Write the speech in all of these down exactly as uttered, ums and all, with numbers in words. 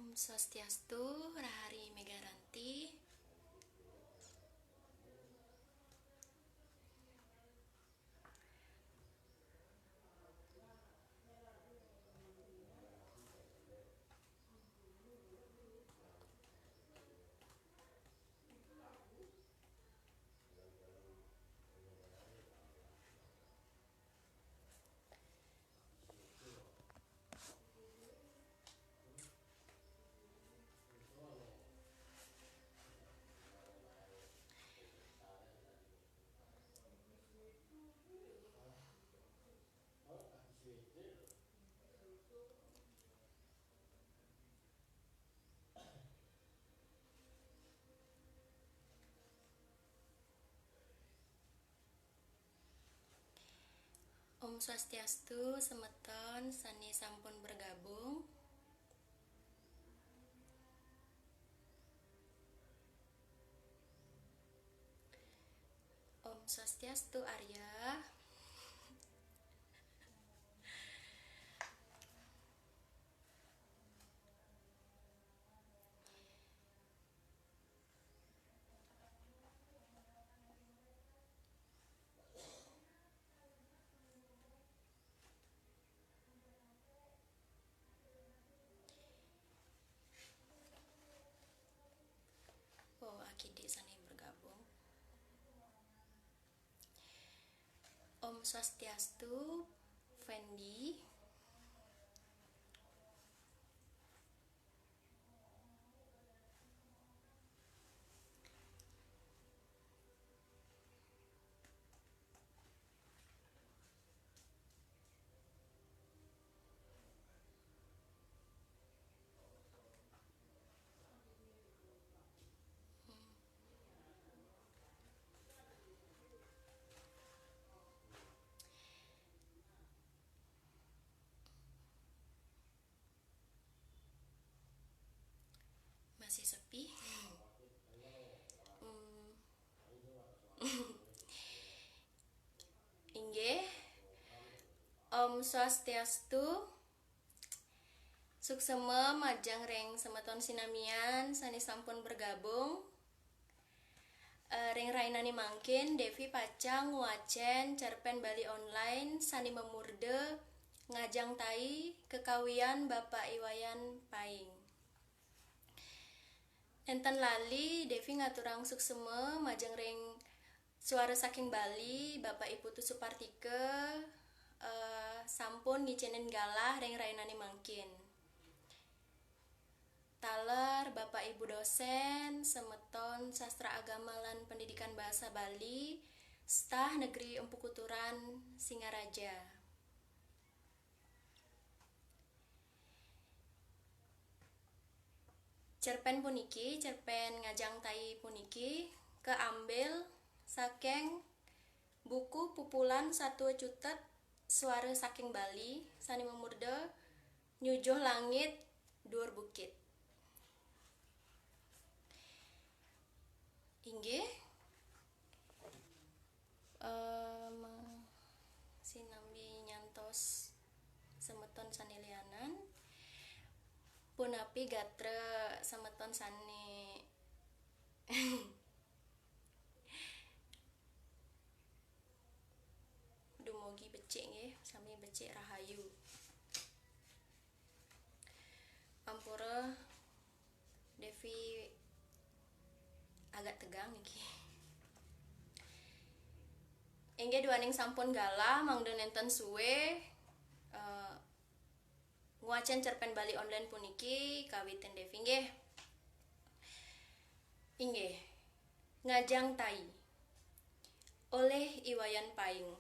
Om Swastiastu, rahari Megaranti. Om Swastiastu, semeton sane sampun bergabung. Om Swastiastu, Arya. Oh, akidik sane bergabung. Om Swastiastu, Fendi. Masih sepi. Hmm. Inggih. Om Swastiastu. Suksema majeng ring semeton sinamian sane sampun bergabung. Eh, ring rainane mangkin, Devi pacang ngwacen cerpen Bali online sane mamurda Ngajang Tai, kekawian Bapak I Wayan Paing. Nenten lali, Devi ngaturang suksema majeng ring Suara Saking Bali, Bapak I Putu Supartika, eh, sampun ngicenin galah ring rainane mangkin. Taler Bapak Ibu dosen, semeton Sastra Agama lan Pendidikan Bahasa Bali, Stah Negeri Empu Kuturan, Singaraja. Cerpen puniki, cerpen Ngajang Tai puniki, kaambil saking buku pupulan Satua Cutet Suara Saking Bali, sane mamurda Nyujuh Langit, Duur Bukit. Inggih. Em, sinambi nyantos semeton sane lianan. Punapi gatra semeton sane dumugi becik nggih, sami becik rahayu. Ampura Devi agak tegang niki. Inggih duaning sampun galah, mangda nenten suwe, eh, ngwacen cerpen Bali online puniki, kawitin Devi nggih. Inggih, Ngajang Tai. Olih I Wayan Paing.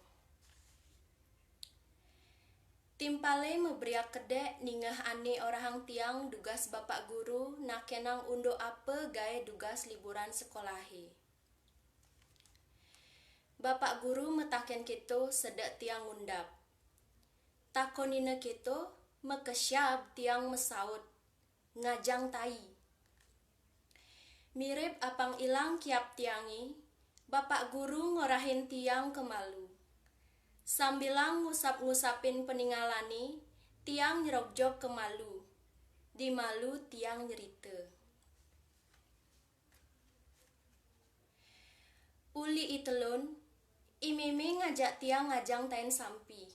Timpale mabriak kedek ningeh ane orahang tiang dugas Bapak Guru nakenang unduk apa gae dugas liburan sekolahe. Bapak Guru mataken keto sedek tiang ngundap. Takonina keto, makesyab tiang masaut, "Ngajang tai." Mirib apang ilang kiap tiange, Bapak Guru ngorahin tiang kemalu. Sambilang ngusap-ngusapin paningalane, tiang nyrogjog kemalu. Dimalu tiang nyerita. Uli i telun, i mémé ngajak tiang ngajang tain sampi.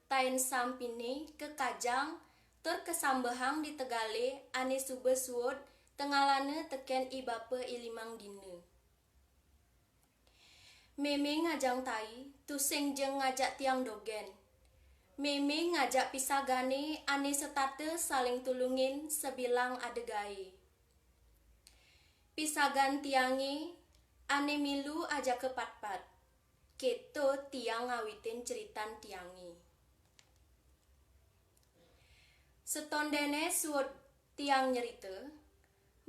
Tain sampiné kakajang tur kasambehang di tegalé ané suba suud, tengalana tekén i bapa i limang dina. Mémé ngajang tai, tusing ja ngajak tiang dogén. Mémé ngajak pisagané ané setata saling tulungin sabilang ada gaé. Pisagan tiangé ané milu ajaka patpat. Kéto tiang ngawitin ceritan tiangé. Setondéné suud tiang nyerita,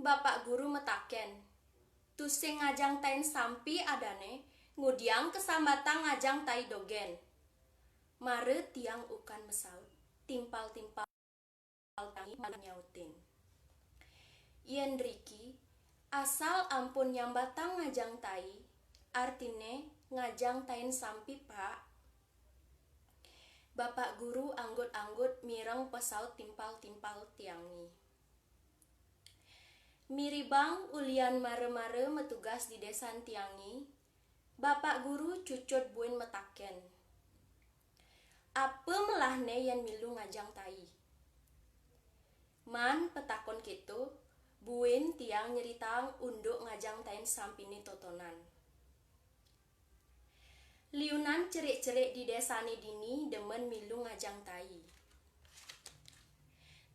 Bapak Guru matakén, "Tusing ngajang tain sampi adané, ngudiang kasambatang ngajang tai dogén?" Mara tiang ukan masaut, timpal-timpal tiangé malah nyautin, "Yén driki, asal ampun nyambatang ngajang tai, artiné ngajang tain sampi, Pak." Bapak Guru anggut-anggut mireng pasaut timpal-timpal tiangé. Miribang ulian mara-mara matugas di désan tiangé, Bapak Guru cucut buin matakén, "Apa melahné yén milu ngajang tai?" Maan patakon kéto, buin tiang nyeritaang unduk ngajang tain sampiné totonan. Liunan cerik-cerik di désané dini demen milu ngajang tai.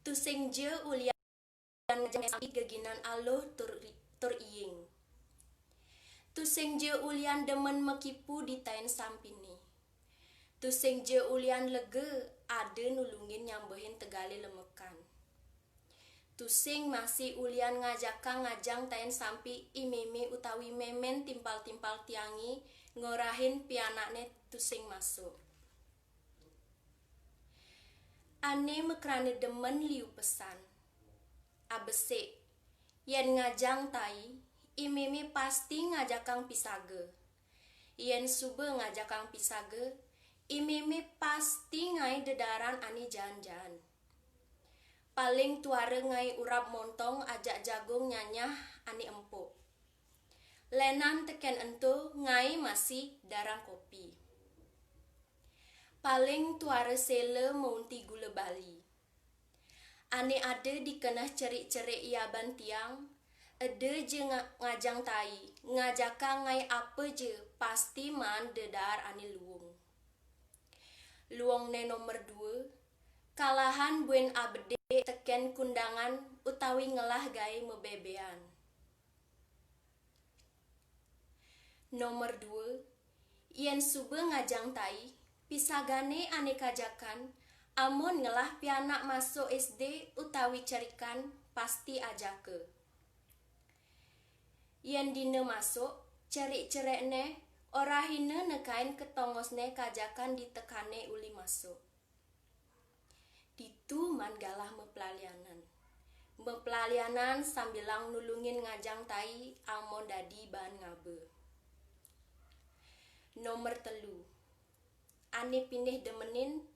Tusing ja ulian ngajang sampi geginan aluh tur, tur iing. Tusing ja ulian demen makipu di tain sampiné. Tusing ja ulian lega ada nulungin nyambehin tegalé lemekan. Tusing masih ulian ngajakang ngajang tain sampi i mémé utawi mémén timpal-timpal tiangé ngorahin pianakné tusing masuk. Ané makrana demen liu pesan. Abesik, yén ngajang tai, i mémé pasti ngajakang pisaga. Yén suba ngajakang pisaga, i mémé pasti ngaé dedaaran ané jaan-jaan. Paling tuara ngaé urap montong ajak jagung nyanyah ané empuk. Lénan tekén ento ngaé masih darang kopi. Paling tuara séla maunti gula bali. Ané ada di keneh cerik-cerik i aban tiang, eda ja nga-, ngajang tai, ngajakang ngaé apa ja, pasti maan dedaar ané luung. Luungné nomer dua, kalahan buin abedik tekén kundangan utawi ngelah gaé mabébéan. Nomer dua, yén suba ngajang tai, pisagané ané kajakan, amun ngelah pianak masuk S D utawi cerikan, pasti ajaka. Yén dina masuk, cerik-cerikné, orahina nekain ka tongosné kajakan ditekané uli masuk. Ditu maan galah maplalianan. Maplalianan sambilang nulungin ngajang tai amun dadi baan ngaba. Nomer telu. Ané pinih demenin,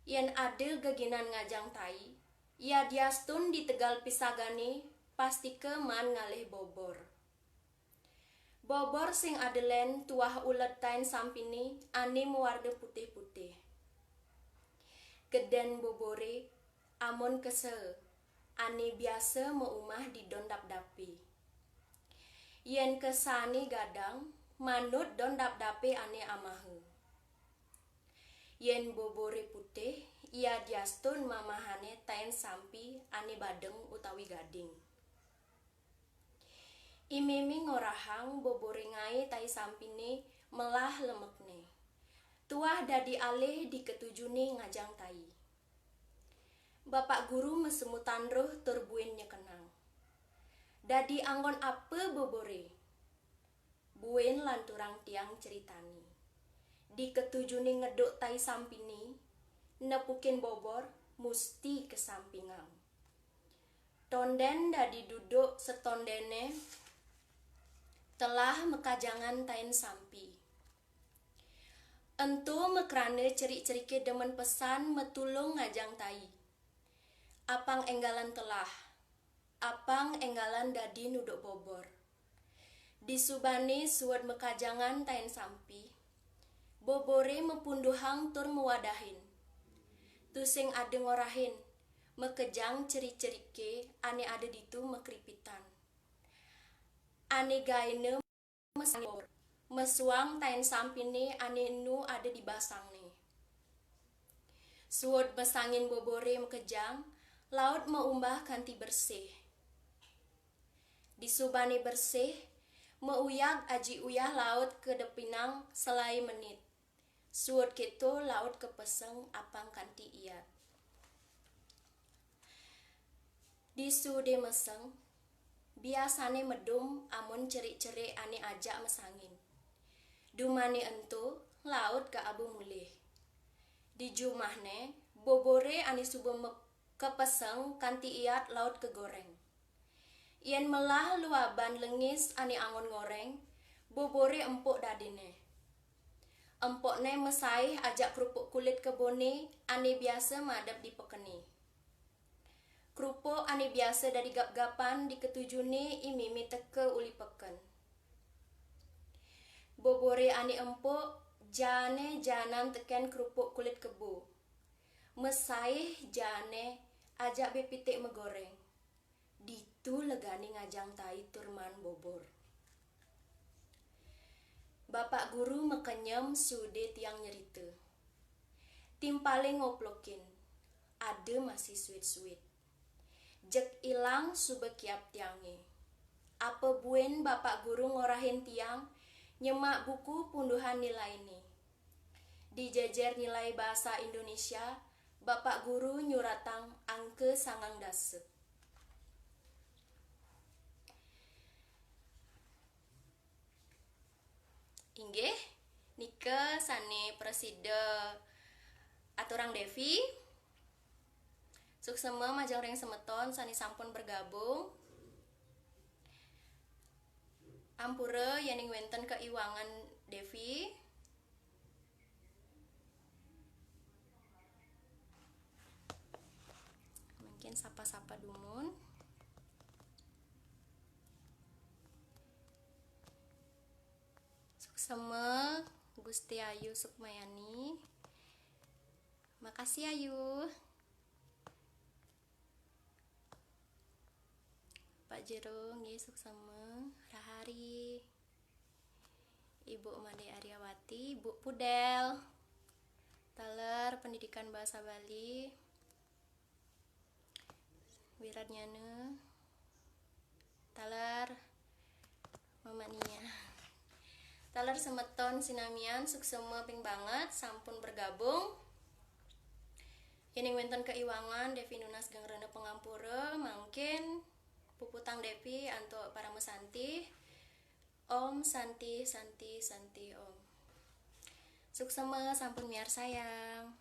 yén ada geginan ngajang tai, yadiastun di tegal pisagané, pastika maan ngalih bobor. Bobor sing ada lén tuah uled tain sampiné ané mawarna putih-putih. Gedén boboré amun kesa, ané biasa maumah di don dapdapé. Yén kesané gadang, manut don dapdapé ané amaha. Yén boboré putih, yadiastun mamahané tain sampi ané badeng utawi gading. I mémé ngorahang boboré ngaé tai sampiné melah lemekné. Tuah dadi alih di katujuné ngajang tai. Bapak Guru masemutan roh tur buin nyekenang. Dadi anggon apa boboré? Buin lanturang tiang ceritané. Di katujuné ngeduk tai sampiné, nepukin bobor, musti kasampingang. Tondén dadi duduk setondéné telah makajangan tain sampi. Ento makrana cerik-ceriké demen pesan matulung ngajang tai. Apang énggalan telah, apang énggalan dadi nuduk bobor. Disubané suud makajangan taén sampi, boboré mapunduhang tur mawadahin. Tusing ada ngorahin, makejang cerik-ceriké ané ada ditu makripitan. Ané gaéna masangin bobor, masuang taén sampiné ané enu ada di basangné. Suud masangin boboré makejang, laut maumbah kanti bersih. Disubané bersih, mauyag aji uyah laut kadepinang salai menit. Suud kéto laut kapeseng apang kanti iat. Disuudé meseng, biasané medum amun cerik-cerik ané ajak masangin. Dumané ento, laut kaaba mulih. Di jumahné, boboré ané suba me-, kapeseng kanti iat laut kagoréng. Yén melah luaban lengis ané angon ngoréng, boboré empuk dadiné. Empukné masaih ajak krupuk kulit keboné ané biasa madep di pekené. Krupuk ané biasa dadi gapgapan di katujuné i mimi teka uli peken. Boboré ané empuk, jaané jaanan tekén krupuk kulit kebo. Masaih jaané ajak bé pitik magoréng. Ditu legané ngajang tai tur maan bobor. Bapak Guru makenyem suudé tiang nyerita. Timpalé ngoplokin, ada masih suit-suit. Jeg ilang suba kiap tiangé. Apa buin Bapak Guru ngorahin tiang nyemak buku punduhan nilainé. Di jejer nilai basa Indonesia, Bapak Guru nyuratang angka sangang dasa. Inggih, nika sané prasida aturang Devi. Suksema majeng ring semeton sané sampun bergabung. Ampura yéning wénten kaiwangan Devi. Mungkin sapa-sapa dumun. Suksema Gusti Ayu Sukmayani. Makasih Ayu. Pak Jero, nggih, suksema. Rahari. Ibu Made Aryawati, Bu Pudel. Taler Pendidikan Bahasa Bali. Wiradnyana. Taler Mama Nia. Taler semeton sinamian, suksema ping banget sampun bergabung. Yéning wénten kaiwangan, Devi nunas geng rena pangampura, mangkin puputang Devi antuk paramasanti. Om Santi, Santi, Santi, Om. Suksema sampun miarsayang.